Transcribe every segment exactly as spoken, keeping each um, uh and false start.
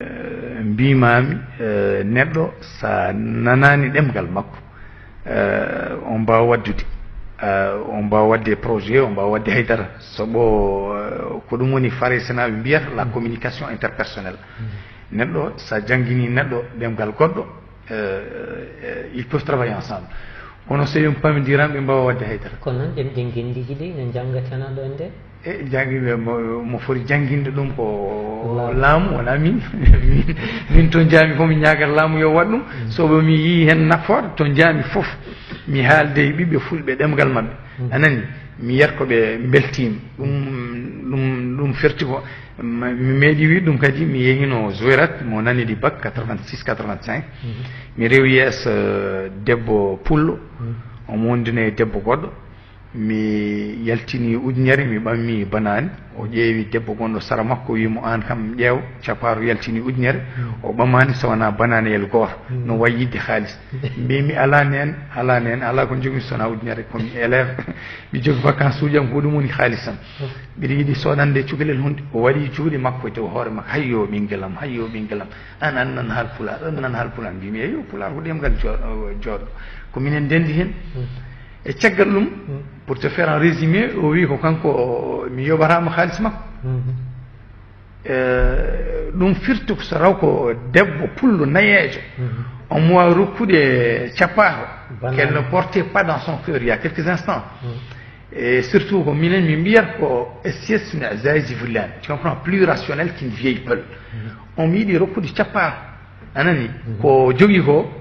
Eh, mbiimaami, eh, neɗɗo, so a nanaani ɗemngal makko, eh, on mbaawa waɗdude, eh, on mbaawa waɗde projet, on mbaawa waɗde haydara. So ɓo, eh, ko ɗum woni Faraysenaaɓe mbiyata la communication interpersonnelle. Neɗɗo, so a janngini neɗɗo ɗemngal goɗɗo, eh, eh, ils peuvent travailler ensemble. Kono so ɓe pamodiran, ɓe mbaawa waɗde haydara. Kono noon, ɗemɗe ngenndiiji ɗi no njanngatana ɗo nde? E janngiiɓe mo, mo foti jannginde ɗum ko laamu, wonaa min. Min, min to njaami fof, mi ñaagat laamu yo waɗ ɗum. So ɓe mi yii heen nafoore, to njaami fof, mi haalde e ɓiɓɓe fulɓe ɗemngal maɓɓe. A nani? Mi yiyat ko ɓe mbeltiima. Ɗum, ɗum, ɗum firti ko, ma, mi meeɗi wiide ɗum kadi, mi yehino Zouérate, mo nanndi bac quatre-vingt-six, quatre-vingt-cinq. Mi rewi yeeso, eh, debbo pullo, omo wonduno e debbo goɗɗo. Mi yaltini ujunere, mi ɓammi banaani. O ƴeewi debbo gonɗo sara makko, wi mo, "Aan kam ƴeew." Cappaato yaltini ujunere, o ɓamaani so wonaa banaaneyel gooto, no wayi yiɗde haalis. Mbiimi, "Alaa neen, alaa neen, alaa ko njogmi so wonaa ujunere, ko mi élève, mi jogi vacances uji am, ko ɗum woni haalis am. Mbiɗa yiɗi soodande cukalel huunde." O waɗi juuɗe makko e dow hoore makko, "Hayyo ɓinngel am, hayyo ɓinngel am, aan, aan nan haal Pulaar, aan nan haal Pulaar." Mbiimi, "Eyyo, Pulaar ko ɗemngal jo-, jooɗo. Ko minen ndenndi heen." E caggal ɗum, pour te faire un résumé, o wi ko kanko, o, mi yoɓataama haalis makko. Eh, ɗum firti ko so taw ko debbo pullo nayeejo, omo waawi rokkude cappaato, qu'elle ne portait pas dans son cœur il y a quelques instants. Et surtout ko minen min mbiyata ko S S mi a zayzi fullani, tu comprends, plus rationnel qu'une vieille peule. Omo yiɗi rokkude cappaato, a nani, ko jogii ko,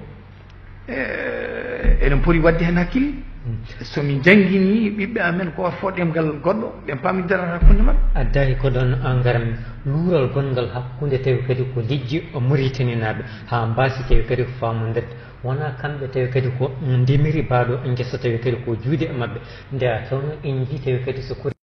eh, eɗen poti waɗde heen hakkille. So min njanngini ɓiɓɓe amen ko orfo ɗemngal goɗɗo, ɓe pamidara hakkunde maɓɓe. Addaaki ko ɗoon ngarammi. Luural gonngal hakkunde tawi kadi ko liƴƴi Muritaninaaɓe, haa mbaasi tawi kadi ko faamondirde. Wonaa kamɓe tawi kadi ko ndemiri baaɗo ngesa tawi kadi ko juuɗe maɓɓe. Nde a tawno en njii tawi kadi so